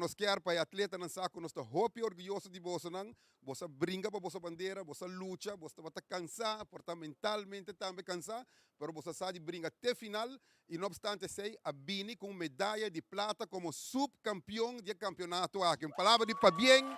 Nos kier pa e atletanan sa ku nos ta hopi orguyoso di bosonan. Boso a bringa pa boso bandera, boso a lucha, boso tabata kansá, por ta mentalmente tambe kansá, pero boso a sa di bringa te final i no opstante esei a bini ku un medaya di plata komo supkampion di e kampionato aki. Un palabra di pabien.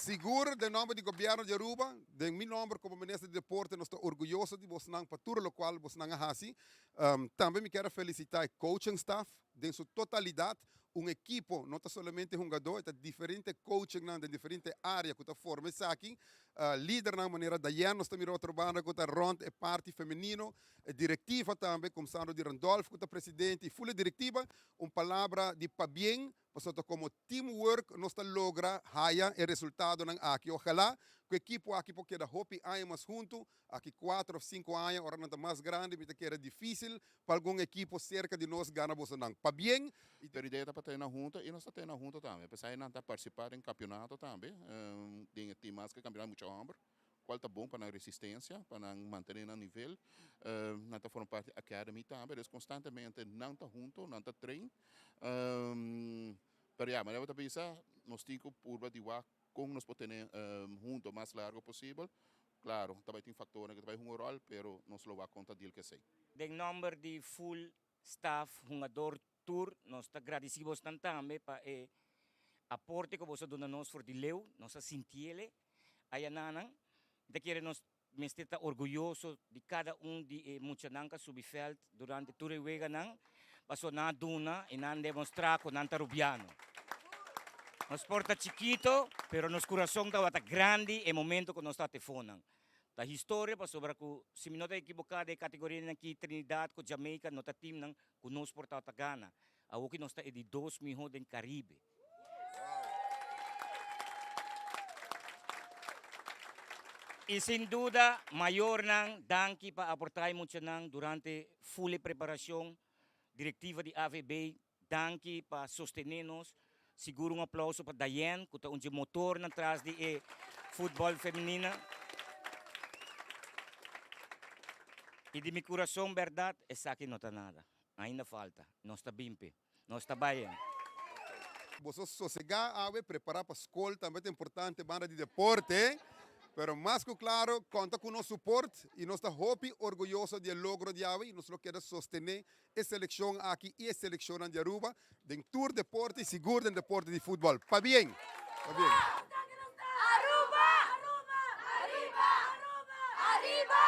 Sigur den nomber di Gobierno di Aruba, den mi nomber como Minister di Deporte nos ta orguyoso di bosnan pa tur locual bosnan a haci. Tambe mi kier a felicita e coaching staff den su totalidad. Un ekipo no ta solamente hungador, e ta diferente coachingnan den diferente area cu ta forma esaki. Lidernan manera Dayenne nos ta mira otro banda cu ta rond e parti femenino, e directiva tambe comenzando di Randolph cu ta presidente y full e directiva. Un palabra di pabien Pasobra ta komo teamwork nos ta logra haya e resultadonan aki. Ojalá ku e ekipo aki por keda hopi aña mas huntu. Aki kuater òf sinku aña ora nan ta mas grandi mi ta kere difísil pa algun ekipo serka di nos gana bosonan. Pabien! Pero idea ta pa tene hunto y nos ta tene hunto tambe. P'esei nan ta participa den campeonato tambe, den e team mas ke campeonato mucha homber. Cual ta bon pa nan resistencia, pa nan mantene nan nivel. Nan ta forma parti di academy tambe, dus constantemente nan ta hunto, nan ta train. Pero ya, manera bo ta bisa, nos tin cu purba di wak con nos por tene hunto mas largo posibel. Claro, ta bay tin factornan cu ta bay hunga un rol, pero nos lo wak con ta deal cu esey. Den nomber di full staff, hungador tur, nos ta gradici bosnan tambe pa e aporte cu boso a duna nos for di leu, nos a sintiele. Ayananan, mi ta kere nos mester ta orguyoso di kada un di e muchanan ku a subi vèlt durante tur e weganan, pasobra nan a duna i nan a demostrá ku nan ta rubiano. Nos por ta chikito, pero nos kurason tabata grandi e momento ku nos tabata e fonan. Ta historia pasobra ku, si mi no ta ekiboká, den e kategorianan aki Trinidad ku Jamaica no ta timnan ku nos por tabata gana. Awoki nos ta e di dos mihó den Karibe. I sin duda mayornan danki pa aporta e muchanan durante ful e preparacion. Directiva di AVB danki pa sostene nos. Sigur un aplauso pa Diane cu ta un dje motornan tras di e futbol femenina. I di mi curason berdad esaki no ta nada. Ainda falta. Nos ta bin p'e. Nos ta bai en. Boso sosegá awe, prepará pa skol tambe ta importante banda di deporte, pero mas ku klaro konta ku nos suport i nos ta hopi orguyoso di e logro di awe i nos lo keda sostené e selekshon aki i e selekshonnan di Aruba den tur deporte i sigur den deporte di futbòl. Pabien! Pabien! Aruba! Aruba! Ariba! Ariba!